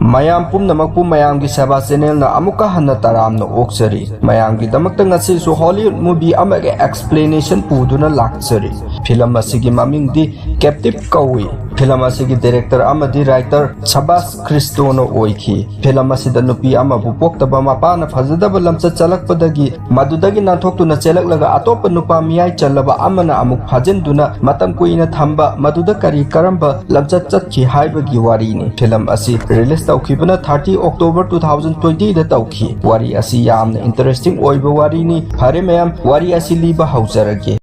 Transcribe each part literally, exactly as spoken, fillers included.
ꯃꯌꯥꯝ ꯄꯨꯝꯅꯃꯛꯄꯨ ꯃꯌꯥꯝꯒꯤ ꯁꯦꯕꯥ ꯆꯦꯅꯦꯜꯅ ꯑꯃꯨꯛꯀ ꯍꯟꯅ ꯇꯔꯥꯝꯅ ꯑꯣꯛꯆꯔꯤ꯫ ꯃꯌꯥꯝꯒꯤꯗꯃꯛꯇ ꯉꯁꯤꯁꯨ ꯍꯣꯂꯤꯋꯨꯗ ꯃꯨꯚꯤ ꯑꯃꯒꯤ ꯑꯦꯛꯁꯄ꯭ꯂꯦꯅꯦꯁꯟ ꯄꯨꯗꯨꯅ ꯂꯥꯛꯆꯔꯤ꯫ ꯐꯤꯂꯝ ꯑꯁꯤꯒꯤ ꯃꯃꯤꯡꯗꯤ ꯀꯦꯞꯇꯤꯞ ꯀꯧꯏ꯫ ꯐꯤꯂꯝ ꯑꯁꯤꯒꯤ ꯗꯤꯔꯦꯛꯇꯔ ꯑꯃꯗꯤ ꯔꯥꯏꯇꯔ ꯁꯕꯥꯁ ꯈ꯭ꯔꯤꯁꯇꯣꯅ ꯑꯣꯏꯈꯤ꯫ ꯐꯤꯂꯝ ꯑꯁꯤꯗ ꯅꯨꯄꯤ ꯑꯃꯕꯨ ꯄꯣꯛꯇꯕ ꯃꯄꯥꯅ ꯐꯖꯗꯕ ꯂꯝꯆꯠ ꯆꯠꯂꯛꯄꯗꯒꯤ ꯃꯗꯨꯗꯒꯤ ꯅꯥꯟꯊꯣꯛꯇꯨꯅ ꯆꯦꯜꯂꯛꯂꯒ ꯑꯇꯣꯞꯄ ꯅꯨꯄꯥ ꯃꯤꯌꯥꯏ ꯆꯜꯂꯕ ꯑꯃꯅ ꯑꯃꯨꯛ ꯐꯥꯖꯤꯟꯗꯨꯅ ꯃꯇꯝ ꯀꯨꯏꯅ ꯊꯝꯕ, ꯃꯗꯨꯗ ꯀꯔꯤ ꯀꯔꯝꯕ ꯂꯝꯆꯠ ꯆꯠꯈꯤ ꯍꯥꯏꯕꯒꯤ ꯋꯥꯔꯤꯅꯤ꯫ ꯐꯤꯂꯝ ꯑꯁꯤ ꯔꯤꯂꯤꯁ ꯇꯧꯈꯤꯕꯅ ꯊꯥꯔꯇꯤ ꯑꯣꯛꯇꯣꯕꯔ ꯇꯨ ꯊꯥꯎꯖꯟ ꯇ꯭ꯋꯦꯟꯇꯤꯗ ꯇꯧꯈꯤ꯫ ꯋꯥꯔꯤ ꯑꯁꯤ ꯌꯥꯝꯅ ꯏꯟꯇꯔꯦꯁꯇꯤꯡ ꯑꯣꯏꯕ ꯋꯥꯔꯤꯅꯤ꯫ ꯐꯔꯦ ꯃꯌꯥꯝ, ꯋꯥꯔꯤ ꯑꯁꯤ ꯂꯤꯕ ꯍꯧꯖꯔꯒꯦ꯫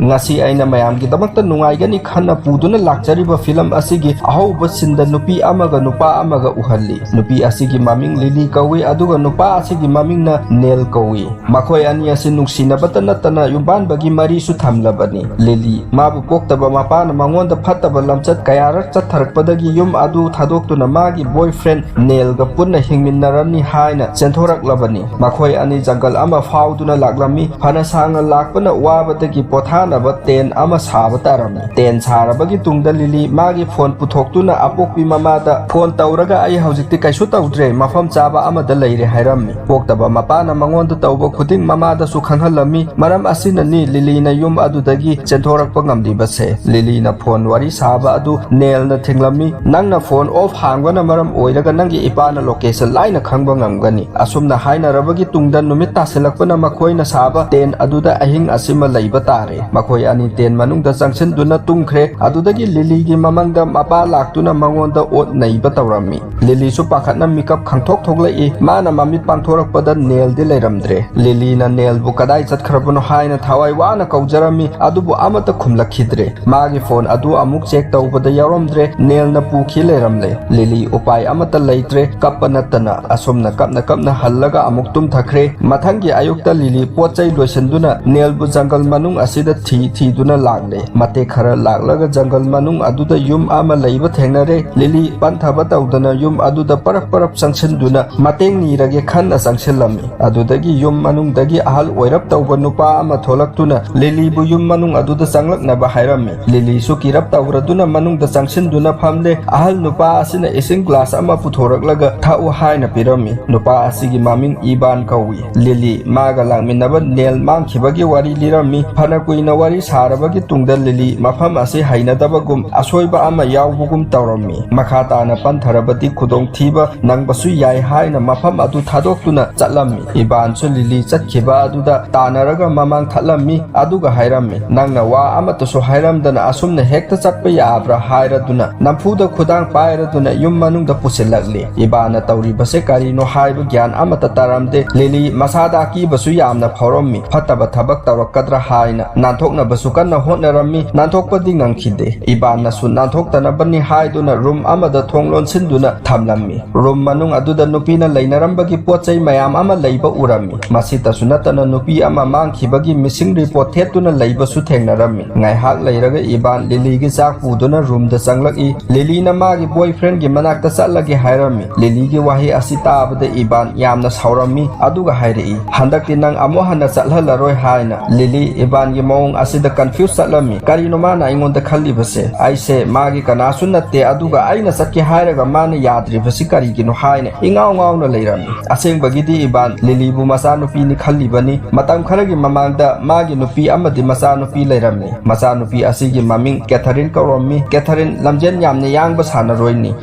ꯉꯁꯤ ꯑꯩꯅ ꯃꯌꯥꯝꯒꯤꯗꯃꯛꯇ ꯅꯨꯡꯉꯥꯏꯒꯅꯤ ꯈꯟꯅ ꯄꯨꯗꯨꯅ ꯂꯥꯛꯆꯔꯤꯕ ꯐꯤꯂꯝ ꯑꯁꯤꯒꯤ ꯑꯍꯧꯕ ꯁꯤꯟꯗ ꯅꯨꯄꯤ ꯑꯃꯒ ꯅꯨꯄꯥ ꯑꯃꯒ ꯎꯍꯜꯂꯤ꯫ ꯅꯨꯄꯤ ꯑꯁꯤꯒꯤ ꯃꯃꯤꯡ ꯂꯤꯂꯤ ꯀꯧꯏ, ꯑꯗꯨꯒ ꯅꯨꯄꯥ ꯑꯁꯤꯒꯤ ꯃꯃꯤꯡꯅ ꯅꯦꯜ ꯀꯧꯏ꯫ ꯃꯈꯣꯏ ꯑꯅꯤ ꯑꯁꯤ ꯅꯨꯡꯁꯤꯅꯕꯇ ꯅꯠꯇꯅ ꯌꯨꯝꯕꯥꯟꯕꯒꯤ ꯃꯔꯤꯁꯨ ꯊꯝꯂꯕꯅꯤ꯫ ꯂꯤꯂꯤ ꯃꯥꯕꯨ ꯄꯣꯛꯇꯕ ꯃꯄꯥꯅ ꯃꯉꯣꯟꯗ ꯐꯠꯇꯕ ꯂꯝꯆꯠ ꯀꯌꯥꯔꯛ ꯆꯠꯊꯔꯛꯄꯗꯒꯤ ꯌꯨꯝ ꯑꯗꯨ ꯊꯥꯗꯣꯛꯇꯨꯅ ꯃꯥꯒꯤ ꯕꯣꯏꯐ꯭ꯔꯦꯟ ꯅꯦꯜꯒ ꯄꯨꯟꯅ ꯍꯤꯡꯃꯤꯟꯅꯔꯝꯅꯤ ꯍꯥꯏꯅ ꯆꯦꯟꯊꯣꯔꯛꯂꯕꯅꯤ꯫ ꯃꯈꯣꯏ ꯑꯅꯤ ꯖꯪꯒꯜ ꯑꯃ ꯐꯥꯎꯗꯨꯅ ꯂꯥꯛꯂꯝꯃꯤ꯫ ꯐꯅ ꯁꯥꯡꯅ ꯂꯥꯛꯄꯅ ꯋꯥꯕꯗꯒꯤ ꯄꯣꯊꯥꯅꯕ ꯇꯦꯟ ꯑꯃ ꯁꯥꯕ ꯇꯥꯔꯝꯃꯤ꯫ ꯇꯦꯟ ꯁꯥꯔꯕꯒꯤ ꯇꯨꯡꯗ ꯂꯤꯂꯤ ꯃꯥꯒꯤ ꯐꯣꯟ ꯄꯨꯊꯣꯛꯇꯨꯅ ꯑꯄꯣꯛꯄꯤ ꯃꯃꯥꯗ ꯐꯣꯟ ꯇꯧꯔꯒ, "ꯑꯩ ꯍꯧꯖꯤꯛꯇꯤ ꯀꯩꯁꯨ ꯇꯧꯗ꯭ꯔꯦ, ꯃꯐꯝ ꯆꯥꯕ ꯑꯃꯗ ꯂꯩꯔꯦ" ꯍꯥꯏꯔꯝꯃꯤ꯫ ꯄꯣꯛꯇꯕ ꯃꯄꯥꯅ ꯃꯉꯣꯟꯗ ꯇꯧꯕ ꯈꯨꯗꯤꯡ ꯃꯃꯥꯗꯁꯨ ꯈꯪꯍꯜꯂꯝꯃꯤ꯫ ꯃꯔꯝ ꯑꯁꯤꯅꯅꯤ ꯂꯤꯂꯤꯅ ꯌꯨꯝ ꯑꯗꯨꯗꯒꯤ ꯆꯦꯟꯊꯣꯔꯛꯄ ꯉꯝꯂꯤꯕꯁꯦ꯫ ꯂꯤꯂꯤꯅ ꯐꯣꯟ ꯋꯥꯔꯤ ꯁꯥꯕ ꯑꯗꯨ ꯅꯦꯜꯅ ꯊꯤꯡꯂꯝꯃꯤ꯫ "ꯅꯪꯅ ꯐꯣꯟ ꯑꯣꯐ ꯍꯥꯡꯕꯅ ꯃꯔꯝ ꯑꯣꯏꯔꯒ ꯅꯪꯒꯤ ꯏꯄꯥꯅ ꯂꯣꯀꯦꯁꯟ ꯂꯥꯏꯅ ꯈꯪꯕ ꯉꯝꯒꯅꯤ꯫" ꯑꯁꯨꯝꯅ ꯍꯥꯏꯅꯔꯕꯒꯤ ꯇꯨꯡꯗ ꯅꯨꯃꯤꯠ ꯇꯥꯁꯤꯜꯂꯛꯄꯅ ꯃꯈꯣꯏꯅ ꯁꯥꯕ ꯇꯦꯟ ꯑꯗꯨꯗ ꯑꯍꯤꯡ ꯑꯁꯤꯃ ꯂꯩꯕ ꯇꯥꯔꯦ꯫ ꯃꯈꯣꯏ ꯑꯅꯤ ꯇꯦꯟ ꯃꯅꯨꯡꯗ ꯆꯪꯁꯤꯟꯗꯨꯅ ꯇꯨꯝꯈ꯭ꯔꯦ꯫ ꯑꯗꯨꯗꯒꯤ ꯂꯤꯂꯤꯒꯤ ꯃꯃꯪꯗ ꯃꯄꯥ ꯂꯥꯛꯇꯨꯅ ꯃꯉꯣꯟꯗ ꯑꯣꯠ ꯅꯩꯕ ꯇꯧꯔꯝꯃꯤ꯫ ꯂꯤꯂꯤꯁꯨ ꯄꯥꯈꯠꯅ ꯃꯤꯀꯞ ꯈꯪꯊꯣꯛ ꯊꯣꯛꯂꯛꯏ꯫ ꯃꯥꯅ ꯃꯃꯤꯠ ꯄꯥꯡꯊꯣꯔꯛꯄꯗ ꯅꯦꯜꯗꯤ ꯂꯩꯔꯝꯗ꯭ꯔꯦ꯫ ꯂꯤꯂꯤꯅ ꯅꯦꯜꯕꯨ ꯀꯗꯥꯏ ꯆꯠꯈ꯭ꯔꯕꯅꯣ ꯍꯥꯏꯅ ꯊꯋꯥꯏ ꯋꯥꯅ ꯀꯧꯖꯔꯝꯃꯤ, ꯑꯗꯨꯕꯨ ꯑꯃꯠꯇ ꯈꯨꯝꯂꯛꯈꯤꯗ꯭ꯔꯦ꯫ ꯃꯥꯒꯤ ꯐꯣꯟ ꯑꯗꯨ ꯑꯃꯨꯛ ꯆꯦꯛ ꯇꯧꯕꯗ ꯌꯥꯎꯔꯝꯗ꯭ꯔꯦ, ꯅꯦꯜꯅ ꯄꯨꯈꯤ ꯂꯩꯔꯝꯂꯦ꯫ ꯂꯤꯂꯤ ꯎꯄꯥꯏ ꯑꯃꯠꯇ ꯂꯩꯇ꯭ꯔꯦ, ꯀꯞꯄ ꯅꯠꯇꯅ꯫ ꯑꯁꯨꯝꯅ ꯀꯞꯅ ꯀꯞꯅ ꯍꯜꯂꯒ ꯑꯃꯨꯛ ꯇꯨꯝꯊꯈ꯭ꯔꯦ꯫ ꯃꯊꯪꯒꯤ ꯑꯌꯨꯛꯇ ꯂꯤꯂꯤ ꯄꯣꯠ ꯆꯩ ꯂꯣꯏꯁꯤꯟꯗꯨꯅ ꯅꯦꯜꯕꯨ ꯖꯪꯒꯜ ꯃꯅꯨꯡ ꯑꯁꯤꯗ ꯊꯤ ꯊꯤꯗꯨꯅ ꯂꯥꯛꯂꯦ꯫ ꯃꯇꯦꯛ ꯈꯔ ꯂꯥꯛꯂꯒ ꯖꯪꯒꯜ ꯃꯅꯨꯡ ꯑꯗꯨꯗ ꯌꯨꯝ ꯑꯃ ꯂꯩꯕ ꯊꯦꯡꯅꯔꯦ꯫ ꯂꯤꯂꯤ ꯄꯟꯊꯕ ꯇꯧꯗꯅ ꯌꯨꯝ ꯑꯗꯨꯗ ꯄꯔꯞ ꯄꯔꯞ ꯆꯪꯁꯤꯟꯗꯨꯅ ꯃꯇꯦꯡ ꯅꯤꯔꯒꯦ ꯈꯟꯅ ꯆꯪꯁꯤꯜꯂꯝꯃꯤ꯫ ꯑꯗꯨꯗꯒꯤ ꯌꯨꯝ ꯃꯅꯨꯡꯗꯒꯤ ꯑꯍꯜ ꯑꯣꯏꯔꯞ ꯇꯧꯕ ꯅꯨꯄꯥ ꯑꯃ ꯊꯣꯛꯂꯛꯇꯨꯅ ꯂꯤꯂꯤꯕꯨ ꯌꯨꯝ ꯃꯅꯨꯡ ꯑꯗꯨꯗ ꯆꯪꯂꯛꯅꯕ ꯍꯥꯏꯔꯝꯃꯤ꯫ ꯂꯤꯂꯤꯁꯨ ꯀꯤꯔꯞ ꯇꯧꯔꯗꯨꯅ ꯃꯅꯨꯡꯗ ꯆꯪꯁꯤꯟꯗꯨꯅ ꯐꯝꯂꯦ꯫ ꯑꯍꯜ ꯅꯨꯄꯥ ꯑꯁꯤꯅ ꯏꯁꯤꯡ ꯒ꯭ꯂꯥꯁ ꯑꯃ ꯄꯨꯊꯣꯔꯛꯂꯒ ꯊꯛꯎ ꯍꯥꯏꯅ ꯄꯤꯔꯝꯃꯤ꯫ ꯅꯨꯄꯥ ꯑꯁꯤꯒꯤ ꯃꯃꯤꯡ ꯏꯕꯥꯟ ꯀꯧꯏ꯫ ꯂꯤꯂꯤ ꯃꯥꯒ ꯂꯥꯛꯃꯤꯟꯅꯕ ꯅꯦꯜ ꯃꯥꯡꯈꯤꯕꯒꯤ ꯋꯥꯔꯤ ꯂꯤꯔꯝꯃꯤ꯫ ꯐꯅ ꯀꯨꯏꯅ ꯋꯥꯔꯤ ꯁꯥꯔꯕꯒꯤ ꯇꯨꯡꯗ ꯂꯤꯂꯤ ꯃꯐꯝ ꯑꯁꯤ ꯍꯩꯅꯗꯕꯒꯨꯝ ꯑꯁꯣꯏꯕ ꯑꯃ ꯌꯥꯎꯕꯒꯨꯝ ꯇꯧꯔꯝꯃꯤ꯫ ꯃꯈꯥ ꯇꯥꯅ ꯄꯟꯊꯔꯕꯗꯤ ꯈꯨꯗꯣꯡꯊꯤꯕ ꯅꯪꯕꯁꯨ ꯌꯥꯏ ꯍꯥꯏꯅ ꯃꯐꯝ ꯑꯗꯨ ꯊꯥꯗꯣꯛꯇꯨꯅ ꯆꯠꯂꯝꯃꯤ꯫ ꯏꯕꯥꯟꯁꯨ ꯂꯤꯂꯤ ꯆꯠꯈꯤꯕ ꯑꯗꯨꯗ ꯇꯥꯟꯅꯔꯒ ꯃꯃꯥꯡ ꯊꯠꯂꯝꯃꯤ, ꯑꯗꯨꯒ ꯍꯥꯏꯔꯝꯃꯤ, "ꯅꯪꯅ ꯋꯥ ꯑꯃꯠꯇꯁꯨ ꯍꯥꯏꯔꯝꯗꯅ ꯑꯁꯨꯝꯅ ꯍꯦꯛꯇ ꯆꯠꯄ ꯌꯥꯕ꯭ꯔꯥ?" ꯍꯥꯏꯔꯗꯨꯅ ꯅꯝꯐꯨꯗ ꯈꯨꯗꯥꯡ ꯄꯥꯏꯔꯗꯨꯅ ꯌꯨꯝ ꯃꯅꯨꯡꯗ ꯄꯨꯁꯤꯜꯂꯛꯂꯤ꯫ ꯏꯕꯥꯟꯅ ꯇꯧꯔꯤꯕꯁꯦ ꯀꯔꯤꯅꯣ ꯍꯥꯏꯕ ꯒ꯭ꯌꯥꯟ ꯑꯃꯠꯇ ꯇꯥꯔꯝꯗꯦ꯫ ꯂꯤꯂꯤ ꯃꯁꯥꯗ ꯑꯀꯤꯕꯁꯨ ꯌꯥꯝꯅ ꯐꯥꯎꯔꯝꯃꯤ꯫ ꯐꯠꯇꯕ ꯊꯕꯛ ꯇꯧꯔꯛꯀꯗ꯭ꯔꯥ ꯍꯥꯏꯅ ꯅꯥꯟꯊꯣꯛꯅꯕꯁꯨ ꯀꯟꯅ ꯍꯣꯠꯅꯔꯝꯃꯤ꯫ ꯅꯥꯟꯊꯣꯛꯄꯗꯤ ꯉꯝꯈꯤꯗꯦ꯫ ꯏꯕꯥꯟꯅꯁꯨ ꯅꯥꯟꯊꯣꯛꯇꯅꯕꯅꯤ ꯍꯥꯏꯗꯨꯅ ꯔꯨꯝ ꯑꯃꯗ ꯊꯣꯡ ꯂꯣꯟꯁꯤꯟꯗꯨꯅ ꯊꯝꯂꯝꯃꯤ꯫ ꯔꯨꯝ ꯃꯅꯨꯡ ꯑꯗꯨꯗ ꯅꯨꯄꯤꯅ ꯂꯩꯅꯔꯝꯕꯒꯤ ꯄꯣꯠ ꯆꯩ ꯃꯌꯥꯝ ꯑꯃ ꯂꯩꯕ ꯎꯔꯝꯃꯤ꯫ ꯃꯁꯤꯇꯁꯨ ꯅꯠꯇꯅ ꯅꯨꯄꯤ ꯑꯃ ꯃꯥꯡꯈꯤꯕꯒꯤ ꯃꯤꯁꯤꯡ ꯔꯤꯄꯣꯔꯠ ꯊꯦꯠꯇꯨꯅ ꯂꯩꯕꯁꯨ ꯊꯦꯡꯅꯔꯝꯃꯤ꯫ ꯉꯥꯏꯍꯥꯛ ꯂꯩꯔꯒ ꯏꯕꯥꯟ ꯂꯤꯂꯤꯒꯤ ꯆꯥꯛ ꯄꯨꯗꯨꯅ ꯔꯨꯝꯗ ꯆꯪꯂꯛꯏ꯫ ꯂꯤꯂꯤꯅ ꯃꯥꯒꯤ ꯕꯣꯏꯐ꯭ꯔꯦꯟꯒꯤ ꯃꯅꯥꯛꯇ ꯆꯠꯂꯒꯦ ꯍꯥꯏꯔꯝꯃꯤ꯫ ꯂꯤꯂꯤꯒꯤ ꯋꯥꯍꯩ ꯑꯁꯤ ꯇꯥꯕꯗ ꯏꯕꯥꯟ ꯌꯥꯝꯅ ꯁꯥꯎꯔꯝꯃꯤ, ꯑꯗꯨꯒ ꯍꯥꯏꯔꯛꯏ, "ꯍꯟꯗꯛꯇꯤ ꯅꯪ ꯑꯃꯨꯛ ꯍꯟꯅ ꯆꯠꯍꯜꯂꯔꯣꯏ" ꯍꯥꯏꯅ꯫ ꯂꯤꯂꯤ ꯏꯕꯥꯟꯒꯤ ꯃꯑꯣꯡ ꯑꯁꯤꯗ ꯀꯟꯐ꯭ꯌꯨꯁ ꯆꯠꯂꯝꯃꯤ꯫ "ꯀꯔꯤꯅꯣ ꯃꯥꯅ ꯑꯩꯉꯣꯟꯗ ꯈꯜꯂꯤꯕꯁꯦ? ꯑꯩꯁꯦ ꯃꯥꯒꯤ ꯀꯅꯥꯁꯨ ꯅꯠꯇꯦ, ꯑꯗꯨꯒ ꯑꯩꯅ ꯆꯠꯀꯦ ꯍꯥꯏꯔꯒ ꯃꯥꯅ ꯌꯥꯗ꯭ꯔꯤꯕꯁꯤ ꯀꯔꯤꯒꯤꯅꯣ?" ꯍꯥꯏꯅ ꯏꯉꯥꯎ ꯉꯥꯎꯅ ꯂꯩꯔꯝꯃꯤ꯫ ꯑꯁꯦꯡꯕꯒꯤꯗꯤ ꯏꯕꯥꯟ ꯂꯤꯂꯤꯕꯨ ꯃꯆꯥꯅꯨꯄꯤꯅꯤ ꯈꯜꯂꯤꯕꯅꯤ꯫ ꯃꯇꯝ ꯈꯔꯒꯤ ꯃꯃꯥꯡꯗ ꯃꯥꯒꯤ ꯅꯨꯄꯤ ꯑꯃꯗꯤ ꯃꯆꯥꯅꯨꯄꯤ ꯂꯩꯔꯝꯃꯤ꯫ ꯃꯆꯥꯅꯨꯄꯤ ꯑꯁꯤꯒꯤ ꯃꯃꯤꯡ ꯀꯦꯊꯔꯤꯟ ꯀꯧꯔꯝꯃꯤ꯫ ꯀꯦꯊꯔꯤꯟ ꯂꯝꯖꯦꯟ ꯌꯥꯝꯅ ꯌꯥꯡꯕ ꯁꯥꯟꯅꯔꯣꯏꯅꯤ꯫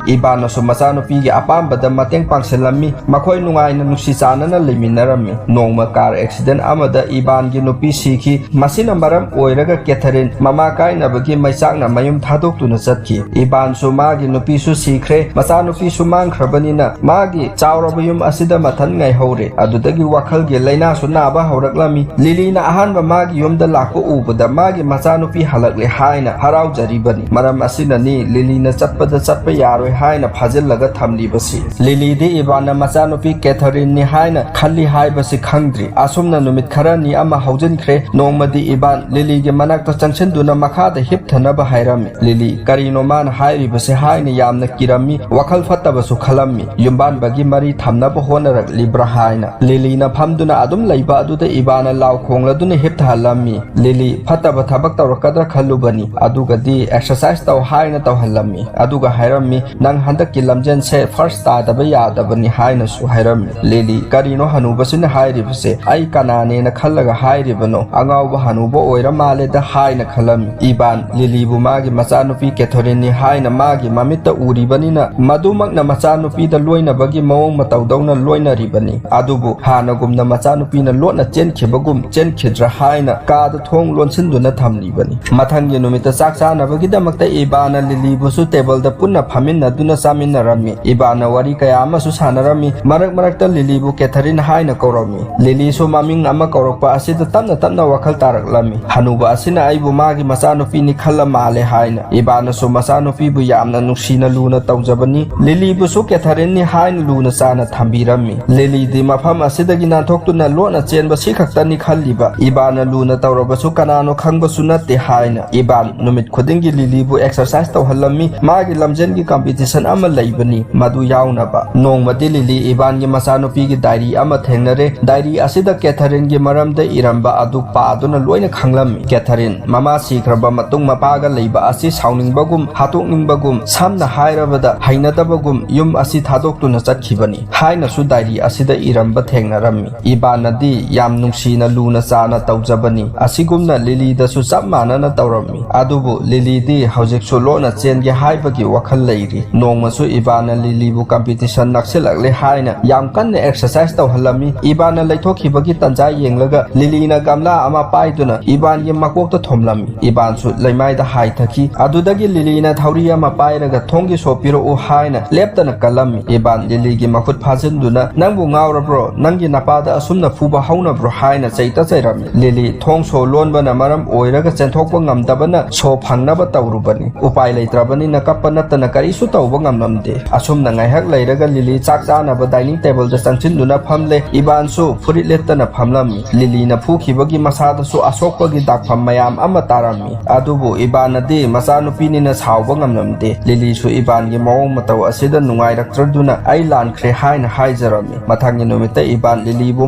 ꯏꯕꯥꯟꯅꯁꯨ ꯃꯆꯥꯅꯨꯄꯤꯒꯤ ꯑꯄꯥꯝꯕꯗ ꯃꯇꯦꯡ ꯄꯥꯡꯁꯤꯜꯂꯝꯃꯤ꯫ ꯃꯈꯣꯏ ꯅꯨꯡꯉꯥꯏꯅ ꯅꯨꯡꯁꯤ ꯆꯥꯟꯅꯅ ꯂꯩꯃꯤꯟꯅꯔꯝꯃꯤ꯫ ꯅꯣꯡꯃ ꯀꯥꯔ ꯑꯦꯛꯁꯤꯗꯦꯟ ꯑꯃꯗ ꯏꯕꯥꯟꯒꯤ ꯅꯨꯄꯤ ꯁꯤꯈꯤ꯫ ꯃꯁꯤꯅ ꯃꯔꯝ ꯑꯣꯏꯔꯒ ꯀꯦꯊꯔꯤꯟ ꯃꯃꯥ ꯀꯥꯏꯅꯕꯒꯤ ꯃꯩꯆꯥꯛꯅ ꯃꯌꯨꯝ ꯊꯥꯗꯣꯛꯇꯨꯅ ꯆꯠꯈꯤ꯫ ꯏꯕꯥꯟꯁꯨ ꯃꯥꯒꯤ ꯅꯨꯄꯤꯁꯨ ꯁꯤꯈ꯭ꯔꯦ, ꯃꯆꯥꯅꯨꯄꯤꯁꯨ ꯃꯥꯡꯈ꯭ꯔꯕꯅꯤꯅ ꯃꯥꯒꯤ ꯆꯥꯎꯔꯕ ꯌꯨꯝ ꯑꯁꯤꯗ ꯃꯊꯟ ꯉꯥꯏꯍꯧꯔꯦ꯫ ꯑꯗꯨꯗꯒꯤ ꯋꯥꯈꯜꯒꯤ ꯂꯥꯏꯅꯥꯁꯨ ꯅꯥꯕ ꯍꯧꯔꯛꯂꯝꯃꯤ꯫ ꯂꯤꯂꯤꯅ ꯑꯍꯥꯟꯕ ꯃꯥꯒꯤ ꯌꯨꯝꯗ ꯂꯥꯛꯄ ꯎꯕꯗ ꯃꯥꯒꯤ ꯃꯆꯥꯅꯨꯄꯤ ꯍꯜꯂꯛꯂꯦ ꯍꯥꯏꯅ ꯍꯔꯥꯎꯖꯔꯤꯕꯅꯤ꯫ ꯃꯔꯝ ꯑꯁꯤꯅꯅꯤ ꯂꯤꯂꯤꯅ ꯆꯠꯄꯗ ꯆꯠꯄ ꯌꯥꯔꯣꯏ ꯍꯥꯏꯅ ꯐꯥꯖꯤꯜꯂꯒ ꯊꯝꯂꯤꯕꯁꯤ꯫ ꯂꯤꯂꯤꯗꯤ ꯏꯕꯥꯟꯅ ꯃꯆꯥꯅꯨꯄꯤ ꯀꯦꯊꯔꯤꯟꯅꯤ ꯍꯥꯏꯅ ꯈꯜꯂꯤ ꯍꯥꯏꯕꯁꯤ ꯈꯪꯗ꯭ꯔꯤ꯫ ꯑꯁꯨꯝꯅ ꯅꯨꯃꯤꯠ ꯈꯔꯅꯤ ꯑꯃ ꯍꯧꯖꯤꯟꯈ꯭ꯔꯦ꯫ ꯅꯣꯡꯃꯗꯤ ꯏꯕꯥꯟ ꯂꯤꯂꯤꯒꯤ ꯃꯅꯥꯛꯇ ꯆꯪꯁꯤꯟꯗꯨꯅ ꯃꯈꯥꯗ ꯍꯤꯞꯊꯅꯕ ꯍꯥꯏꯔꯝꯃꯤ꯫ ꯂꯤꯂꯤ, "ꯀꯔꯤꯅꯣ ꯃꯥꯅ ꯍꯥꯏꯔꯤꯕꯁꯦ?" ꯍꯥꯏꯅ ꯌꯥꯝꯅ ꯀꯤꯔꯝꯃꯤ, ꯋꯥꯈꯜ ꯐꯠꯇꯕꯁꯨ ꯈꯜꯂꯝꯃꯤ꯫ ꯌꯨꯝꯕꯥꯟꯕꯒꯤ ꯃꯔꯤ ꯊꯝꯅꯕ ꯍꯣꯠꯅꯔꯛꯂꯤꯕ꯭ꯔꯥ ꯍꯥꯏꯅ꯫ ꯂꯤꯂꯤꯅ ꯐꯝꯗꯨꯅ ꯑꯗꯨꯝ ꯂꯩꯕ ꯑꯗꯨꯗ ꯏꯕꯥꯅ ꯂꯥꯎ ꯈꯣꯡꯂꯗꯨꯅ ꯍꯤꯞꯊꯍꯜꯂꯝꯃꯤ꯫ ꯂꯤꯂꯤ, ꯐꯠꯇꯕ ꯊꯕꯛ ꯇꯧꯔꯛꯀꯗ꯭ꯔꯥ ꯈꯜꯂꯨꯕꯅꯤ, ꯑꯗꯨꯒꯗꯤ ꯑꯦꯛꯁꯔꯁꯥꯏꯁ ꯇꯧ ꯍꯥꯏꯅ ꯇꯧꯍꯜꯂꯝꯃꯤ꯫ ꯑꯗꯨꯒ ꯍꯥꯏꯔꯝꯃꯤ, "ꯅꯪ ꯍꯟꯗꯛꯀꯤ ꯂꯝꯖꯦꯟꯁꯦ ꯐꯥꯔꯁ ꯇꯥꯗꯕ ꯌꯥꯗꯕꯅꯤ" ꯍꯥꯏꯅꯁꯨ ꯍꯥꯏꯔꯝꯃꯤ꯫ ꯂꯤꯂꯤ, "ꯀꯔꯤꯅꯣ ꯍꯅꯨꯕꯁꯤꯅ ꯍꯥꯏꯔꯤꯕꯁꯦ? ꯑꯩ ꯀꯅꯥꯅꯦꯅ ꯈꯜꯂꯒ ꯍꯥꯏꯔꯤꯕꯅꯣ? ꯑꯉꯥꯎꯕ ꯍꯅꯨꯕ ꯑꯣꯏꯔ ꯃꯥꯜꯂꯦꯗ" ꯍꯥꯏꯅ ꯈꯜꯂꯝꯃꯤ꯫ ꯏꯕꯥꯟ, ꯂꯤꯂꯤꯕꯨ ꯃꯥꯒꯤ ꯃꯆꯥꯅꯨꯄꯤ ꯀꯦꯊꯣꯔꯤꯟꯅꯤ ꯍꯥꯏꯅ ꯃꯥꯒꯤ ꯃꯃꯤꯠꯇ ꯎꯔꯤꯕꯅꯤꯅ, ꯃꯗꯨꯃꯛꯅ ꯃꯆꯥꯅꯨꯄꯤꯗ ꯂꯣꯏꯅꯕꯒꯤ ꯃꯑꯣꯡ ꯃꯇꯧꯗꯧꯅ ꯂꯣꯏꯅꯔꯤꯕꯅꯤ꯫ ꯑꯗꯨꯕꯨ ꯍꯥꯟꯅꯒꯨꯝꯅ ꯃꯆꯥꯅꯨꯄꯤꯅ ꯂꯣꯠꯅ ꯆꯦꯟꯈꯤꯕꯒꯨꯝ ꯆꯦꯟꯈꯤꯗ꯭ꯔꯥ ꯍꯥꯏꯅ ꯀꯥꯗ ꯊꯣꯡ ꯂꯣꯟꯁꯤꯟꯗꯨꯅ ꯊꯝꯂꯤꯕꯅꯤ꯫ ꯃꯊꯪꯒꯤ ꯅꯨꯃꯤꯠꯇ ꯆꯥꯛ ꯆꯥꯅꯕꯒꯤꯗꯃꯛꯇ ꯏꯕꯥꯅ ꯂꯤꯂꯤꯕꯨꯁꯨ ꯇꯦꯕꯜꯗ ꯄꯨꯟꯅ ꯐꯝꯃꯤꯟꯅꯗꯨꯅ ꯆꯥꯃꯤꯟꯅꯔꯝꯃꯤ꯫ ꯏꯕꯥꯅ ꯋꯥꯔꯤ ꯀꯌꯥ ꯑꯃꯁꯨ ꯁꯥꯟꯅꯔꯝꯃꯤ꯫ ꯃꯔꯛ ꯃꯔꯛꯇ ꯂꯤꯂꯤꯕꯨ ꯀꯦꯊꯔꯤꯟ ꯍꯥꯏꯅ ꯀꯧꯔꯝꯃꯤ꯫ ꯂꯤꯂꯤꯁꯨ ꯃꯃꯤꯡ ꯑꯃ ꯀꯧꯔꯛꯄ ꯑꯁꯤꯗ ꯇꯞꯅ ꯇꯞꯅ ꯋꯥꯈꯜ ꯇꯥꯔꯛꯂꯝꯃꯤ꯫ "ꯍꯅꯨꯕ ꯑꯁꯤꯅ ꯑꯩꯕꯨ ꯃꯥꯒꯤ ꯃꯆꯥꯅꯨꯄꯤꯅꯤ ꯈꯜꯂ ꯃꯥꯜꯂꯦ" ꯍꯥꯏꯅ꯫ ꯏꯕꯥꯅꯁꯨ ꯃꯆꯥꯅꯨꯄꯤꯕꯨ ꯌꯥꯝꯅ ꯅꯨꯡꯁꯤꯅ ꯂꯨꯅ ꯇꯧꯖꯕꯅꯤ꯫ ꯂꯤꯂꯤꯕꯨꯁꯨ ꯀꯦꯊꯔꯤꯟꯅꯤ ꯍꯥꯏꯅ ꯂꯨꯅ ꯆꯥꯅ ꯊꯝꯕꯤꯔꯝꯃꯤ꯫ ꯂꯤꯂꯤꯗꯤ ꯃꯐꯝ ꯑꯁꯤꯗꯒꯤ ꯅꯥꯟꯊꯣꯛꯇꯨꯅ ꯂꯣꯠꯅ ꯆꯦꯟꯕ ꯁꯤ ꯈꯛꯇꯅꯤ ꯈꯜꯂꯤꯕ꯫ ꯏꯕꯥꯅ ꯂꯨꯅ ꯇꯧꯔꯕꯁꯨ ꯀꯅꯥꯅꯣ ꯈꯪꯕꯁꯨ ꯅꯠꯇꯦ ꯍꯥꯏꯅ꯫ ꯏꯕꯥꯟ ꯅꯨꯃꯤꯠ ꯈꯨꯗꯤꯡꯒꯤ ꯂꯤꯂꯤꯕꯨ ꯑꯦꯛꯁꯔꯁꯥꯏꯁ ꯇꯧꯍꯜꯂꯝꯃꯤ꯫ ꯃꯥꯒꯤ ꯂꯝꯖꯦꯟꯒꯤ ꯀꯝꯄꯤꯇꯤꯁꯟ ꯑꯃ ꯂꯩꯕꯅꯤ, ꯃꯗꯨ ꯌꯥꯎꯅꯕ꯫ ꯅꯣꯡꯃꯗꯤ ꯂꯤꯂꯤ ꯏꯕꯥꯟꯒꯤ ꯃꯆꯥꯅꯨꯄꯤꯒꯤ ꯗꯥꯏꯔꯤ ꯑꯃ ꯊꯦꯡꯅꯔꯦ꯫ ꯗꯥꯏꯔꯤ ꯑꯁꯤꯗ ꯀꯦꯊꯔꯤꯟꯒꯤ ꯃꯔꯝꯗ ꯏꯔꯝꯕ ꯑꯗꯨ ꯄꯥꯗꯨꯅ ꯂꯣꯏꯅ ꯈꯪꯂꯝꯃꯤ꯫ ꯀꯦꯊꯔꯤꯟ, ꯃꯃꯥ ꯁꯤꯈ꯭ꯔꯕ ꯃꯇꯨꯡ ꯃꯄꯥꯒ ꯂꯩꯕ ꯑꯁꯤ ꯁꯥꯎꯅꯤꯡꯕꯒꯨꯝ, ꯍꯥꯠꯇꯣꯛꯅꯤꯡꯕꯒꯨꯝ, ꯁꯝꯅ ꯍꯥꯏꯔꯕꯗ ꯍꯩꯅꯗꯕꯒꯨꯝ ꯌꯨꯝ ꯑꯁꯤ ꯊꯥꯗꯣꯛꯇꯨꯅ ꯆꯠꯈꯤꯕꯅꯤ ꯍꯥꯏꯅꯁꯨ ꯗꯥꯏꯔꯤ ꯑꯁꯤꯗ ꯏꯔꯝꯕ ꯊꯦꯡꯅꯔꯝꯃꯤ꯫ ꯏꯕꯥꯅꯗꯤ ꯌꯥꯝ ꯅꯨꯡꯁꯤꯅ ꯂꯨꯅ ꯆꯥꯅ ꯇꯧꯖꯕꯅꯤ꯫ ꯑꯁꯤꯒꯨꯝꯅ ꯂꯤꯂꯤꯗꯁꯨ ꯆꯞ ꯃꯥꯟꯅꯅ ꯇꯧꯔꯝꯃꯤ꯫ ꯑꯗꯨꯕꯨ ꯂꯤꯂꯤꯗꯤ ꯍꯧꯖꯤꯛꯁꯨ ꯂꯣꯟꯅ ꯆꯦꯟꯒꯦ ꯍꯥꯏꯕꯒꯤ ꯋꯥꯈꯜ ꯂꯩꯔꯤ꯫ ꯅꯣꯡꯃꯁꯨ ꯏꯕꯥꯅ ꯂꯤꯂꯤꯕꯨ ꯀꯝꯄꯤꯇꯤꯁꯟ ꯅꯛꯁꯤꯜꯂꯛꯂꯦ ꯍꯥꯏꯅ ꯌꯥꯝ ꯀꯟꯅ ꯑꯦꯛꯁꯔꯁꯥꯏꯁ ꯇꯧꯍꯜꯂꯝꯃꯤ꯫ ꯏꯕꯥꯅ ꯂꯩꯊꯣꯛꯈꯤꯕꯒꯤ ꯇꯟꯖꯥ ꯌꯦꯡꯂꯒ ꯂꯤꯂꯤꯅ ꯒꯝꯂꯥ ꯑꯃ ꯄꯥꯏꯗꯨꯅ ꯏꯕꯥꯟꯒꯤ ꯃꯀꯣꯛꯇ ꯊꯣꯝꯂꯝꯃꯤ꯫ ꯏꯕꯥꯟꯁꯨ ꯂꯩꯃꯥꯏꯗ ꯍꯥꯏꯊꯈꯤ꯫ ꯑꯗꯨꯗꯒꯤ ꯂꯤꯂꯤꯅ ꯊꯧꯔꯤ ꯑꯃ ꯄꯥꯏꯔꯒ "ꯊꯣꯡꯒꯤ ꯁꯣ ꯄꯤꯔꯛꯎ" ꯍꯥꯏꯅ ꯂꯦꯞꯇꯅ ꯀꯜꯂꯝꯃꯤ꯫ ꯏꯕꯥꯟ ꯂꯤꯂꯤꯒꯤ ꯃꯈꯨꯠ ꯐꯥꯖꯤꯟꯗꯨꯅ, "ꯅꯪꯕꯨ ꯉꯥꯎꯔꯕ꯭ꯔꯣ? ꯅꯪꯒꯤ ꯅꯄꯥꯗ ꯑꯁꯨꯝꯅ ꯐꯨꯕ ꯍꯧꯅꯕ꯭ꯔꯣ?" ꯍꯥꯏꯅ ꯆꯩꯇ ꯆꯩꯔꯝꯃꯤ꯫ ꯂꯤꯂꯤ ꯊꯣꯡ ꯁꯣ ꯂꯣꯟꯕꯅ ꯃꯔꯝ ꯑꯣꯏꯔꯒ ꯆꯦꯟꯊꯣꯛꯄ ꯉꯝꯗꯕꯅ ꯁꯣ ꯐꯪꯅꯕ ꯇꯧꯔꯨꯕꯅꯤ꯫ ꯎꯄꯥꯏ ꯂꯩꯇ꯭ꯔꯕꯅꯤꯅ ꯀꯞꯄ ꯅꯠꯇꯅ ꯀꯔꯤꯁꯨ ꯇꯧꯕ ꯉꯝꯂꯝꯗꯦ꯫ ꯑꯁꯨꯝꯅ ꯉꯥꯏꯍꯥꯛ ꯂꯩꯔꯒ ꯂꯤꯂꯤ ꯆꯥꯛ ꯆꯥꯅꯕ ꯗꯥꯏꯅꯤꯡ ꯇꯦꯕꯜꯗ ꯆꯪꯁꯤꯟꯗꯨꯅ ꯐꯝꯂꯦ꯫ ꯏꯕꯥꯟꯁꯨ ꯐꯨꯔꯤꯠ ꯂꯤꯠꯇꯅ ꯐꯝꯂꯝꯃꯤ꯫ ꯂꯤꯂꯤꯅ ꯐꯨꯈꯤꯕꯒꯤ ꯃꯁꯥꯗꯁꯨ ꯑꯁꯣꯛꯄ ꯗꯥꯛꯐꯝ ꯃꯌꯥꯝ ꯑꯃ ꯇꯥꯔꯝꯃꯤ꯫ ꯑꯗꯨꯕꯨ ꯏꯕꯥꯟꯅꯗꯤ ꯃꯆꯥꯅꯨꯄꯤꯅꯤꯅ ꯁꯥꯎꯕ ꯉꯝꯂꯝꯗꯦ꯫ ꯂꯤꯂꯤꯁꯨ ꯏꯕꯥꯟꯒꯤ ꯃꯑꯣꯡ ꯃꯇꯧ ꯑꯁꯤꯗ ꯅꯨꯡꯉꯥꯏꯔꯛꯇ꯭ꯔꯗꯨꯅ "ꯑꯩ ꯂꯥꯟꯈ꯭ꯔꯦ" ꯍꯥꯏꯅ ꯍꯥꯏꯖꯔꯝꯃꯤ꯫ ꯃꯊꯪꯒꯤ ꯅꯨꯃꯤꯠꯇ ꯏꯕꯥꯟ ꯂꯤꯂꯤꯕꯨ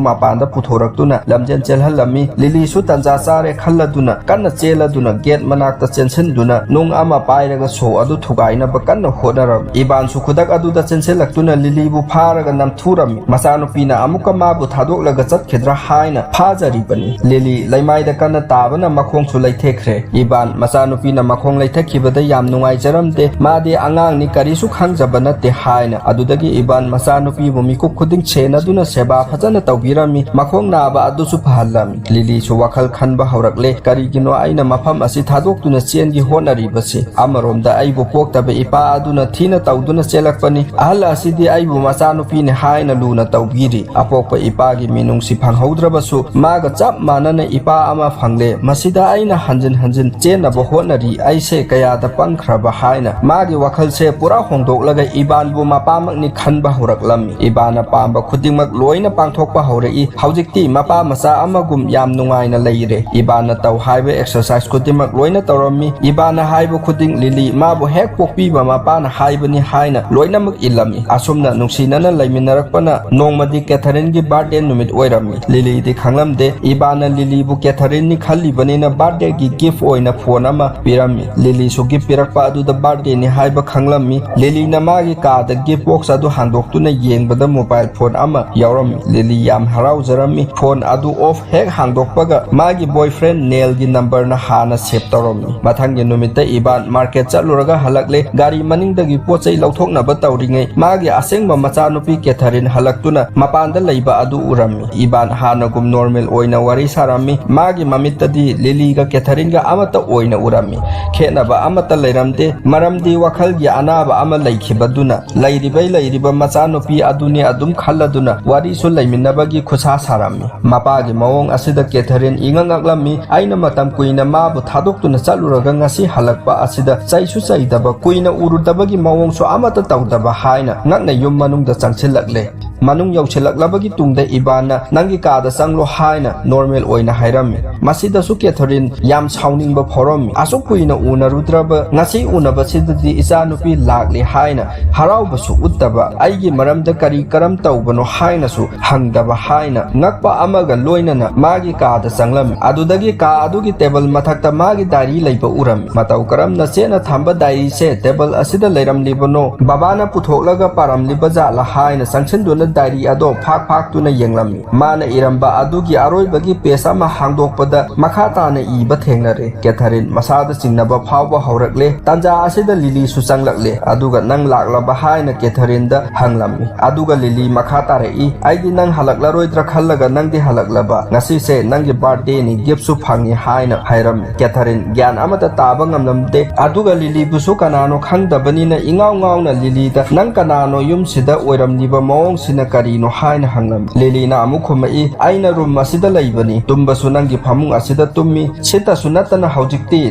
ꯃꯄꯥꯟꯗ ꯄꯨꯊꯣꯔꯛꯇꯨꯅ ꯂꯝꯖꯦꯟ ꯆꯦꯜꯍꯜꯂꯝꯃꯤ꯫ ꯂꯤꯂꯤꯁꯨ ꯇꯟꯖꯥ ꯆꯥꯔꯦ ꯈꯜꯂꯗꯨꯅ ꯀꯟꯅ ꯆꯦꯜꯂꯗꯨꯅ ꯒꯦꯠ ꯃꯅꯥꯛꯇ ꯆꯦꯟꯁꯤꯟꯗꯨꯅ ꯅꯨꯡ ꯑꯃ ꯄꯥꯏꯔꯒ ꯁꯣ ꯑꯗꯨ ꯊꯨꯒꯥꯏꯅꯕ ꯀꯟꯅ ꯍꯣꯠꯅꯔꯝꯃꯤ꯫ ꯏꯕꯥꯟꯁꯨ ꯈꯨꯗꯛ ꯑꯗꯨꯗ ꯆꯦꯟꯁꯤꯜꯂꯛꯇꯨꯅ ꯂꯤꯂꯤꯕꯨ ꯐꯥꯔꯒ ꯅꯝꯊꯨꯔꯝꯃꯤ꯫ ꯃꯆꯥꯅꯨꯄꯤꯅ ꯑꯃꯨꯛꯀ ꯃꯥꯕꯨ ꯊꯥꯗꯣꯛꯂꯒ ꯆꯠꯈꯤꯗ꯭ꯔꯥ ꯍꯥꯏꯅ ꯐꯥꯖꯔꯤꯕꯅꯤ꯫ ꯂꯤꯂꯤ ꯂꯩꯃꯥꯏꯗ ꯀꯟꯅ ꯇꯥꯕꯅ ꯃꯈꯣꯡꯁꯨ ꯂꯩꯊꯦꯛꯈ꯭ꯔꯦ꯫ ꯏꯕꯥꯟ ꯃꯆꯥꯅꯨꯄꯤꯅ ꯃꯈꯣꯡ ꯂꯩꯊꯦꯛꯈꯤꯕꯗ ꯌꯥꯝ ꯅꯨꯡꯉꯥꯏꯖꯔꯝꯗꯦ꯫ "ꯃꯥꯗꯤ ꯑꯉꯥꯡꯅꯤ, ꯀꯔꯤꯁꯨ ꯈꯪꯖꯕ ꯅꯠꯇꯦ" ꯍꯥꯏꯅ꯫ ꯑꯗꯨꯗꯒꯤ ꯏꯕꯥꯟ ꯃꯆꯥꯅꯨꯄꯤꯕꯨ ꯃꯤꯀꯨꯞ ꯈꯨꯗꯤꯡ ꯁꯦꯟꯅꯗꯨꯅ ꯁꯦꯕꯥ ꯐꯖꯅ ꯇꯧꯕꯤꯔꯝꯃꯤ꯫ ꯃꯈꯣꯡ ꯅꯥꯕ ꯑꯗꯨꯁꯨ ꯐꯍꯜꯂꯝꯃꯤ꯫ ꯂꯤꯂꯤꯁꯨ ꯋꯥꯈꯜ ꯈꯟꯕ ꯍꯧꯔꯛꯂꯦ꯫ "ꯀꯔꯤꯒꯤꯅꯣ ꯑꯩꯅ ꯃꯐꯝ ꯑꯁꯤ ꯊꯥꯗꯣꯛꯇꯨꯅ ꯆꯦꯟꯒꯦ ꯍꯣꯠꯅꯔꯤꯕꯁꯤ? ꯑꯃꯔꯣꯝꯗ ꯑꯩꯕꯨ ꯄꯣꯛꯇꯕ ꯏꯄꯥ ꯑꯗꯨꯅ ꯊꯤꯅ ꯇꯧꯗꯨꯅ ꯆꯦꯜꯂꯛꯄꯅꯤ꯫ ꯑꯍꯜ ꯑꯁꯤꯗꯤ ꯑꯩꯕꯨ ꯃꯆꯥꯅꯨꯄꯤꯅꯤ ꯍꯥꯏꯅ ꯂꯨꯅ ꯇꯧꯕꯤꯔꯤ꯫ ꯑꯄꯣꯛꯄ ꯏꯄꯥꯒꯤ ꯃꯤꯅꯨꯡꯁꯤ ꯐꯪꯍꯧꯗ꯭ꯔꯕꯁꯨ ꯃꯥꯒ ꯆꯞ ꯃꯥꯟꯅꯅ ꯏꯄꯥ ꯑꯃ ꯐꯪꯂꯦ꯫ ꯃꯁꯤꯗ ꯑꯩꯅ ꯍꯟꯖꯤꯟ ꯍꯟꯖꯤꯟ ꯆꯦꯟꯅꯕ ꯍꯣꯠꯅꯔꯤ꯫ ꯑꯩꯁꯦ ꯀꯌꯥꯗ ꯄꯪꯈ꯭ꯔꯕ" ꯍꯥꯏꯅ ꯃꯥꯒꯤ ꯋꯥꯈꯜꯁꯦ ꯄꯨꯔꯥ ꯍꯣꯡꯗꯣꯛꯂꯒ ꯏꯕꯥꯟꯕꯨ ꯃꯄꯥꯃꯛꯅꯤ ꯈꯟꯕ ꯍꯧꯔꯛꯂꯝꯃꯤ꯫ ꯏꯕꯥꯟꯅ ꯄꯥꯝꯕ ꯈꯨꯗꯤꯡꯃꯛ ꯂꯣꯏꯅ ꯄꯥꯡꯊꯣꯛꯄ ꯍꯧꯔꯛꯏ꯫ ꯍꯧꯖꯤꯛꯇꯤ ꯃꯄꯥ ꯃꯆꯥ ꯑꯃꯒꯨꯝ ꯌꯥꯝ ꯅꯨꯡꯉꯥꯏꯅ ꯂꯩꯔꯦ꯫ ꯏꯕꯥꯟꯅ ꯇꯧ ꯍꯥꯏꯕ ꯑꯦꯛꯁꯔꯁꯥꯏꯁ ꯈꯨꯗꯤꯡꯃꯛ ꯂꯣꯏꯅ ꯇꯧꯔꯝꯃꯤ꯫ ꯏꯕꯥꯟꯅ ꯍꯥꯏꯕ ꯈꯨꯗꯤꯡ ꯂꯤꯂꯤ ꯃꯥꯕꯨ ꯍꯦꯛ ꯄꯣꯛꯄꯤꯕ ꯃꯄꯥꯅ ꯍꯥꯏꯕꯅꯤ ꯍꯥꯏꯅ ꯂꯣꯏꯅꯃꯛ ꯏꯜꯂꯝꯃꯤ꯫ ꯑꯁꯨꯝꯅ ꯅꯨꯡꯁꯤꯅꯅ ꯂꯩꯃꯤꯟꯅꯔꯛꯄꯅ ꯅꯣꯡꯃꯗꯤ ꯀꯦꯊꯔꯤꯟꯒꯤ ꯕꯥꯔꯗꯦ ꯅꯨꯃꯤꯠ ꯑꯣꯏꯔꯝꯃꯤ꯫ ꯂꯤꯂꯤꯗꯤ ꯈꯪꯂꯝꯗꯦ ꯏꯕꯥꯟꯅ ꯂꯤꯂꯤꯕꯨ ꯀꯦꯊꯔꯤꯟꯅꯤ ꯈꯜꯂꯤꯕꯅꯤꯅ ꯕꯥꯔꯗꯦꯒꯤ ꯒꯤꯐ ꯑꯣꯏꯅ ꯐꯣꯟ ꯑꯃ ꯄꯤꯔꯝꯃꯤ꯫ ꯂꯤꯂꯤꯁꯨ ꯒꯤꯐ ꯄꯤꯔꯛꯄ ꯑꯗꯨꯗ ꯕꯥꯔꯗꯦꯅꯤ ꯍꯥꯏꯕ ꯈꯪꯂꯝꯃꯤ꯫ ꯂꯤꯂꯤꯅ ꯃꯥꯒꯤ ꯀꯥꯗ ꯒꯤꯐ ꯕꯣꯛꯁ ꯑꯗꯨ ꯍꯥꯡꯗꯣꯛꯇꯨꯅ ꯌꯦꯡꯕꯗ ꯃꯣꯕꯥꯏꯜ ꯐꯣꯟ ꯑꯃ ꯌꯥꯎꯔꯝꯃꯤ꯫ ꯂꯤꯂꯤ ꯌꯥꯝ ꯍꯔꯥꯎꯖꯔꯝꯃꯤ꯫ ꯐꯣꯟ ꯑꯗꯨ ꯑꯣꯐ ꯍꯦꯛ ꯍꯥꯡꯗꯣꯛꯄꯒ ꯃꯥꯒꯤ ꯕꯣꯏꯐ꯭ꯔꯦꯟ ꯅꯦꯜꯒꯤ ꯅꯝꯕꯔꯅ ꯍꯥꯟꯅ ꯁꯦꯚ ꯇꯧꯔꯝꯃꯤ꯫ ꯃꯊꯪꯒꯤ ꯅꯨꯃꯤꯠꯇ ꯏꯕꯥꯟ ꯃꯥꯔꯀꯦꯠ ꯆꯠꯂꯨꯔꯒ ꯍꯜꯂꯛꯂꯦ꯫ ꯒꯥꯔꯤ ꯃꯅꯤꯡꯗꯒꯤ ꯄꯣꯠ ꯆꯩ ꯂꯧꯊꯣꯛꯅꯕ ꯇꯧꯔꯤꯉꯩ ꯃꯥꯒꯤ ꯑꯁꯦꯡꯕ ꯃꯆꯥꯅꯨꯄꯤ ꯀꯦꯊꯔꯤꯟ ꯍꯜꯂꯛꯇꯨꯅ ꯃꯄꯥꯟꯗ ꯂꯩꯕ ꯑꯗꯨ ꯎꯔꯝꯃꯤ꯫ ꯏꯕꯥꯟ ꯍꯥꯟꯅꯒꯨꯝ ꯅꯣꯔꯃꯦꯜ ꯑꯣꯏꯅ ꯋꯥꯔꯤ ꯁꯥꯔꯝꯃꯤ꯫ ꯃꯥꯒꯤ ꯃꯃꯤꯠꯇꯗꯤ ꯂꯤꯂꯤꯒ ꯀꯦꯊꯔꯤꯟꯒ ꯑꯃꯠꯇ ꯑꯣꯏꯅ ꯎꯔꯝꯃꯤ꯫ ꯈꯦꯠꯅꯕ ꯑꯃꯠꯇ ꯂꯩꯔꯝꯗꯦ, ꯃꯔꯝꯗꯤ ꯋꯥꯈꯜꯒꯤ ꯑꯅꯥꯕ ꯑꯃ ꯂꯩꯈꯤꯕꯗꯨꯅ ꯂꯩꯔꯤꯕꯩ ꯂꯩꯔꯤꯕ ꯃꯆꯥꯅꯨꯄꯤ ꯑꯗꯨꯅꯤ ꯑꯗꯨꯝ ꯈꯜꯂꯗꯨꯅ ꯋꯥꯔꯤꯁꯨ ꯂꯩꯃꯤꯟꯅꯕꯒꯤ ꯈꯨꯠꯁꯥ ꯁꯥꯔꯝꯃꯤ꯫ ꯃꯄꯥꯒꯤ ꯃꯑꯣꯡ ꯑꯁꯤꯗ ꯀꯦꯊꯔꯤꯟ ꯏꯉꯛ ꯉꯛꯂꯝꯃꯤ꯫ ꯑꯩꯅ ꯃꯇꯝ ꯀꯨꯏꯅ ꯃꯥꯕꯨ ꯊꯥꯗꯣꯛꯇꯨꯅ ꯆꯠꯂꯨꯔꯒ ꯉꯁꯤ ꯍꯜꯂꯛꯄ ꯑꯁꯤꯗ ꯆꯩꯁꯨ ꯆꯩꯗꯕ, ꯀꯨꯏꯅ ꯎꯔꯨꯗꯕꯒꯤ ꯃꯑꯣꯡꯁꯨ ꯑꯃꯠꯇ ꯇꯧꯗꯕ ꯍꯥꯏꯅ ꯉꯛꯅ ꯌꯨꯝ ꯃꯅꯨꯡꯗ ꯆꯪꯁꯤꯜꯂꯛꯂꯦ꯫ ꯃꯅꯨꯡ ꯌꯧꯁꯤꯜꯂꯛꯂꯕꯒꯤ ꯇꯨꯡꯗ ꯏꯕꯥꯟꯅ "ꯅꯪꯒꯤ ꯀꯥꯗ ꯆꯪꯂꯣ" ꯍꯥꯏꯅ ꯅꯣꯔꯃꯦꯜ ꯑꯣꯏꯅ ꯍꯥꯏꯔꯝꯃꯤ꯫ ꯃꯁꯤꯗꯁꯨ ꯀꯦꯊꯔꯤꯟ ꯌꯥꯝ ꯁꯥꯎꯅꯤꯡꯕ ꯐꯥꯎꯔꯝꯃꯤ꯫ ꯑꯁꯨꯛ ꯀꯨꯏꯅ ꯎꯅꯔꯨꯗ꯭ꯔꯕ ꯉꯁꯤ ꯎꯅꯕꯁꯤꯗꯗꯤ ꯏꯆꯥꯅꯨꯄꯤ ꯂꯥꯛꯂꯦ ꯍꯥꯏꯅ ꯍꯔꯥꯎꯕꯁꯨ ꯎꯠꯇꯕ, ꯑꯩꯒꯤ ꯃꯔꯝꯗ ꯀꯔꯤ ꯀꯔꯝ ꯇꯧꯕꯅꯣ ꯍꯥꯏꯅꯁꯨ ꯍꯪꯗꯕ ꯍꯥꯏꯅ ꯉꯛꯄ ꯑꯃꯒ ꯂꯣꯏꯅꯅ ꯃꯥꯒꯤ ꯀꯥꯗ ꯆꯪꯂꯝꯃꯤ꯫ ꯑꯗꯨꯗꯒꯤ ꯀꯥ ꯑꯗꯨꯒꯤ ꯇꯦꯕꯜ ꯃꯊꯛꯇ ꯃꯥꯒꯤ ꯗꯥꯏꯔꯤ ꯂꯩꯕ ꯎꯔꯝꯃꯤ꯫ ꯃꯇꯧ ꯀꯔꯝꯅ ꯆꯦꯠꯅ ꯊꯝꯕ ꯗꯥꯏꯔꯤꯁꯦ ꯇꯦꯕꯜ ꯑꯁꯤꯗ ꯂꯩꯔꯝꯂꯤꯕꯅꯣ, ꯕꯕꯥꯅ ꯄꯨꯊꯣꯛꯂꯒ ꯄꯥꯔꯝꯂꯤꯕ ꯖꯥꯠꯂ ꯍꯥꯏꯅ ꯆꯪꯁꯤꯟꯗꯨꯅ ꯗꯥꯏꯔꯤ ꯑꯗꯣ ꯐꯥꯛ ꯐꯥꯛꯇꯨꯅ ꯌꯦꯡꯂꯝꯃꯤ꯫ ꯃꯥꯅ ꯏꯔꯝꯕ ꯑꯗꯨꯒꯤ ꯑꯔꯣꯏꯕꯒꯤ ꯄꯦꯖ ꯑꯃ ꯍꯥꯡꯗꯣꯛꯄꯗ ꯃꯈꯥ ꯇꯥꯅ ꯏꯕ ꯊꯦꯡꯅꯔꯦ꯫ ꯀꯦꯊꯔꯤꯟ ꯃꯁꯥꯗ ꯆꯤꯡꯅꯕ ꯐꯥꯎꯕ ꯍꯧꯔꯛꯂꯦ꯫ ꯇꯥꯟꯖꯥ ꯑꯁꯤꯗ ꯂꯤꯂꯤꯁꯨ ꯆꯪꯂꯛꯂꯦ, ꯑꯗꯨꯒ "ꯅꯪ ꯂꯥꯛꯂꯕ?" ꯍꯥꯏꯅ ꯀꯦꯊꯔꯤꯟꯗ ꯍꯪꯂꯝꯃꯤ꯫ ꯑꯗꯨꯒ ꯂꯤꯂꯤ ꯃꯈꯥ ꯇꯥꯔꯛꯏ, "ꯑꯩꯗꯤ ꯅꯪ ꯍꯜꯂꯛꯂꯔꯣꯏꯗ꯭ꯔꯥ ꯈꯜꯂꯒ ꯅꯪꯗꯤ ꯍꯜꯂꯛꯂꯕ꯫ ꯉꯁꯤꯁꯦ ꯅꯪꯒꯤ ꯕꯥꯔꯊꯗꯦꯅꯤ, ꯒꯤꯐꯁꯨ ꯐꯪꯉꯤ" ꯍꯥꯏꯅ ꯍꯥꯏꯔꯝꯃꯤ꯫ ꯀꯦꯊꯔꯤꯟ ꯒ꯭ꯌꯥꯟ ꯑꯃꯠꯇ ꯇꯥꯕ ꯉꯝꯂꯝꯗꯦ꯫ ꯑꯗꯨꯒ ꯂꯤꯂꯤꯕꯨꯁꯨ ꯀꯅꯥꯅꯣ ꯈꯪꯗꯕꯅꯤꯅ ꯏꯉꯥꯎ ꯉꯥꯎꯅ ꯂꯤꯂꯤꯗ, "ꯅꯪ ꯀꯅꯥꯅꯣ? ꯌꯨꯝꯁꯤꯗ ꯑꯣꯏꯔꯝꯂꯤꯕ ꯃꯑꯣꯡꯁꯤꯅ ꯀꯔꯤꯅꯣ?" ꯍꯥꯏꯅ ꯍꯪꯂꯝꯃꯤ꯫ ꯂꯤꯂꯤꯅ ꯑꯃꯨꯛ ꯈꯨꯝꯃꯛꯏ, "ꯑꯩꯅ ꯔꯨꯝ ꯑꯁꯤꯗ ꯂꯩꯕꯅꯤ, ꯇꯨꯝꯕꯁꯨ ꯅꯪꯒꯤ ꯐꯃꯨꯡ ꯑꯁꯤꯗ ꯇꯨꯝꯃꯤ, ꯁꯤꯇꯁꯨ ꯅꯠꯇꯅ ꯍꯧꯖꯤꯛꯇꯤ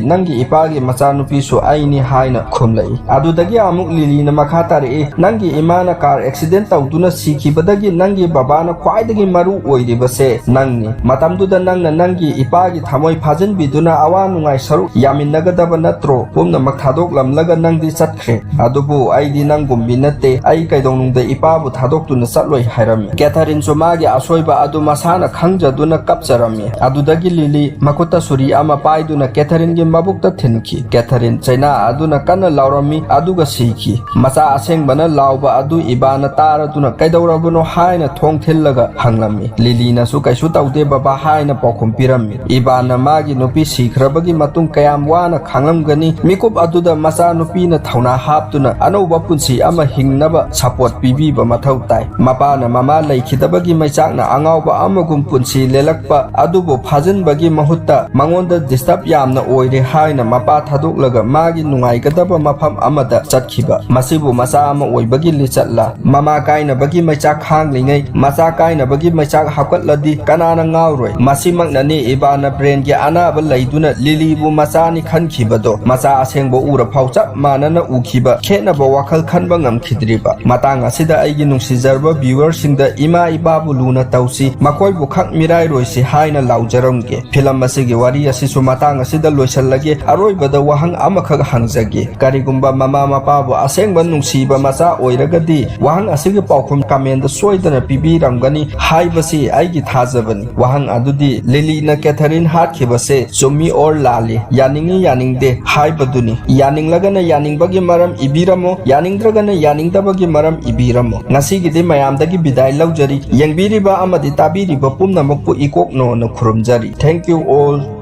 ꯅꯪꯒꯤ ꯏꯄꯥꯒꯤ ꯃꯆꯥꯅꯨꯄꯤꯁꯨ ꯑꯩꯅꯤ" ꯍꯥꯏꯅ ꯈꯨꯝꯂꯛꯏ꯫ ꯑꯗꯨꯗꯒꯤ ꯑꯃꯨꯛ ꯂꯤꯂꯤꯅ ꯃꯈꯥ ꯇꯥꯔꯛꯏ, "ꯅꯪꯒꯤ ꯏꯃꯥꯅ ꯀꯥꯔ ꯑꯦꯛꯁꯤꯗꯦꯟ ꯇꯧꯗꯨꯅ ꯁꯤꯈꯤꯕꯗꯒꯤ ꯅꯪꯒꯤ ꯕꯕꯥꯅ ꯈ꯭ꯋꯥꯏꯗꯒꯤ ꯃꯔꯨ ꯑꯣꯏꯔꯤꯕꯁꯦ ꯅꯪꯅꯤ꯫ ꯃꯇꯝꯗꯨꯗ ꯅꯪꯅ ꯅꯪꯒꯤ ꯏꯄꯥꯒꯤ ꯊꯃꯣꯏ ꯐꯥꯖꯤꯟꯕꯤꯗꯨꯅ ꯑꯋꯥ ꯅꯨꯡꯉꯥꯏ ꯁꯔꯨꯛ ꯌꯥꯃꯤꯟꯅꯒꯗꯕ ꯅꯠꯇ꯭ꯔꯣ? ꯄꯨꯝꯅꯃꯛ ꯊꯥꯗꯣꯛꯂꯝꯂꯒ ꯅꯪꯗꯤ ꯆꯠꯈ꯭ꯔꯦ꯫ ꯑꯗꯨꯕꯨ ꯑꯩꯗꯤ ꯅꯪꯒꯨꯝꯕꯤ ꯅꯠꯇꯦ꯫ ꯑꯩ ꯀꯩꯗꯧꯅꯨꯡꯗ ꯏꯄꯥꯕꯨ ꯊꯥꯗꯣꯛꯇꯨꯅ ꯆꯠꯂꯣꯏ" ꯍꯥꯏꯔꯝꯃꯤ꯫ ꯀꯦꯊꯔꯤꯟꯁꯨ ꯃꯥꯒꯤ ꯑꯁꯣꯏꯕ ꯑꯗꯨ ꯃꯁꯥꯅ ꯈꯪꯖꯗꯨꯅ ꯀꯞꯆꯔꯝꯃꯤ꯫ ꯑꯗꯨꯗꯒꯤ ꯂꯤꯂꯤ ꯃꯈꯨꯠꯇ ꯁꯨꯔꯤ ꯑꯃ ꯄꯥꯏꯗꯨꯅ ꯀꯦꯊꯔꯤꯟꯒꯤ ꯃꯕꯨꯛꯇ ꯊꯤꯟꯈꯤ꯫ ꯀꯦꯊꯔꯤꯟ ꯆꯩꯅꯥ ꯑꯗꯨꯅ ꯀꯟꯅ ꯂꯥꯎꯔꯝꯃꯤ, ꯑꯗꯨꯒ ꯁꯤꯈꯤ꯫ ꯃꯆꯥ ꯑꯁꯦꯡꯕꯅ ꯂꯥꯎꯕ ꯑꯗꯨ ꯏꯕꯥꯅ ꯇꯥꯔꯗꯨꯅ "ꯀꯩꯗꯧꯔꯕꯅꯣ?" ꯍꯥꯏꯅ ꯊꯣꯡ ꯊꯤꯜꯂꯒ ꯍꯪꯂꯝꯃꯤ꯫ ꯂꯤꯂꯤꯅꯁꯨ "ꯀꯩꯁꯨ ꯇꯧꯗꯦ ꯕꯕꯥ" ꯍꯥꯏꯅ ꯄꯥꯎꯈꯨꯝ ꯄꯤꯔꯝꯃꯤ꯫ ꯏꯕꯥꯅ ꯃꯥꯒꯤ ꯅꯨꯄꯤ ꯁꯤꯈ꯭ꯔꯕꯒꯤ ꯃꯇꯨꯡ ꯀꯌꯥꯝ ꯋꯥꯅ ꯈꯥꯡꯂꯝꯒꯅꯤ꯫ ꯃꯤꯀꯨꯞ ꯑꯗꯨꯗ ꯃꯆꯥꯅꯨꯄꯤꯅ ꯊꯧꯅꯥ ꯍꯥꯞꯇꯨꯅ ꯑꯅꯧꯕ ꯄꯨꯟꯁꯤ ꯑꯃ ꯍꯤꯡꯅꯕ ꯁꯄꯣꯔꯠ ꯄꯤꯕꯤꯕ ꯃꯊꯧ ꯇꯥꯏ꯫ ꯃꯄꯥꯅ ꯃꯃꯥ ꯂꯩꯈꯤꯗꯕꯒꯤ ꯃꯩꯆꯥꯛꯅ ꯑꯉꯥꯎꯕ ꯑꯃꯒꯨꯝ ꯄꯨꯟꯁꯤ ꯂꯦꯜꯂꯛꯄ ꯑꯗꯨꯕꯨ ꯐꯥꯖꯤꯟꯕꯒꯤ ꯃꯍꯨꯠꯇ ꯃꯉꯣꯟꯗ ꯗꯤꯁꯇꯔꯕ ꯌꯥꯝꯅ ꯑꯣꯏꯔꯦ ꯍꯥꯏꯅ ꯃꯄꯥ ꯊꯥꯗꯣꯛꯂꯒ ꯃꯥꯒꯤ ꯅꯨꯡꯉꯥꯏꯒꯗꯕ ꯃꯐꯝ ꯑꯃꯗ ꯆꯠꯈꯤꯕ꯫ ꯃꯁꯤꯕꯨ ꯃꯆꯥ ꯑꯃ ꯑꯣꯏꯕꯒꯤ ꯂꯤꯆꯠꯂ? ꯃꯃꯥ ꯀꯥꯏꯅꯕꯒꯤ ꯃꯩꯆꯥꯛ ꯈꯥꯡꯂꯤꯉꯩ ꯃꯆꯥ ꯀꯥꯏꯅꯕꯒꯤ ꯃꯩꯆꯥꯛ ꯍꯥꯞꯀꯠꯂꯗꯤ ꯀꯅꯥꯅ ꯉꯥꯎꯔꯣꯏ? ꯃꯁꯤꯃꯛꯅꯅꯤ ꯏꯕꯥꯅ ꯕ꯭ꯔꯦꯟꯒꯤ ꯑꯅꯥꯕ ꯂꯩꯗꯨꯅ ꯂꯤꯂꯤꯕꯨ ꯃꯆꯥꯅꯤ ꯈꯟꯈꯤꯕꯗꯣ꯫ ꯃꯆꯥ ꯑꯁꯦꯡꯕ ꯎꯔꯐꯥꯎ ꯆꯞ ꯃꯥꯟꯅꯅ ꯎꯈꯤꯕ, ꯈꯦꯠꯅꯕ ꯋꯥꯈꯜ ꯈꯟꯕ ꯉꯝꯈꯤꯗ꯭ꯔꯤꯕ꯫ ꯃꯇꯥꯡ ꯑꯁꯤꯗ ꯑꯩꯒꯤ ꯅꯨꯡꯁꯤꯖꯔꯕ viewerꯁꯤꯡꯗ ꯏꯃꯥ ꯏꯄꯥꯕꯨ ꯂꯨꯅ ꯇꯧꯁꯤ, ꯃꯈꯣꯏꯕꯨ ꯈꯛ ꯃꯤꯔꯥꯏꯔꯣꯏꯁꯤ ꯍꯥꯏꯅ ꯂꯥꯎꯖꯔꯝꯒꯦ꯫ ꯐꯤꯂꯝ ꯑꯁꯤꯒꯤ ꯋꯥꯔꯤ ꯑꯁꯤꯁꯨ ꯃꯇꯥꯡ ꯑꯁꯤꯗ ꯂꯣꯏꯁꯤꯜꯂꯒꯦ꯫ ꯑꯔꯣꯏꯕꯗ ꯋꯥꯍꯪ ꯑꯃꯈꯛ ꯍꯪꯖꯒꯦ꯫ ꯀꯔꯤꯒꯨꯝꯕ ꯃꯃꯥ ꯃꯄꯥꯕꯨ ꯑꯁꯦꯡꯕ ꯅꯨꯡꯁꯤꯕ ꯃꯆꯥ ꯑꯣꯏꯔꯒꯗꯤ ꯋꯥꯍꯪ ꯑꯁꯤꯒꯤ ꯄꯥꯎꯈꯨꯝ commentꯗ ꯁꯣꯏꯗꯅ ꯄꯤꯕꯤꯔꯝꯒꯅꯤ ꯍꯥꯏꯕꯁꯤ ꯑꯩꯒꯤ ꯊꯥꯖꯕꯅꯤ꯫ ꯋꯥꯍꯪ ꯑꯗꯨꯗꯤ ꯂꯤꯂꯤꯅ ꯀꯦꯊꯔꯤꯟ ꯍꯥꯠꯈꯤꯕꯁꯦ ꯆꯨꯝꯃꯤ or ꯂꯥꯜꯂꯤ, ꯌꯥꯅꯤꯡꯉꯤ ꯌꯥꯅꯤꯡꯗꯦ ꯍꯥꯏꯕꯗꯨꯅꯤ꯫ ꯌꯥꯅꯤꯡꯂꯒꯅ ꯌꯥꯅꯤꯡꯕꯒꯤ ꯃꯔꯝ ꯏꯕꯤꯔꯝꯃꯣ, ꯌꯥꯅꯤꯡꯗ꯭ꯔꯒꯅ ꯌꯥꯅꯤꯡꯗꯕꯒꯤ ꯃꯔꯝ ꯏꯕꯤꯔꯝꯃꯣ꯫ ꯉꯁꯤꯒꯤꯗꯤ ꯃꯌꯥꯝꯗꯒꯤ ꯕꯤꯗꯥꯏ ꯂꯧꯖꯔꯤ꯫ ꯌꯦꯡꯕꯤꯔꯤꯕ ꯑꯃꯗꯤ ꯇꯥꯕꯤꯔꯤꯕ ꯄꯨꯝꯅꯃꯛꯄꯨ ꯏꯀꯣꯛꯅꯣꯅ ꯈꯨꯔꯨꯝꯖꯔꯤ꯫ Thank you all.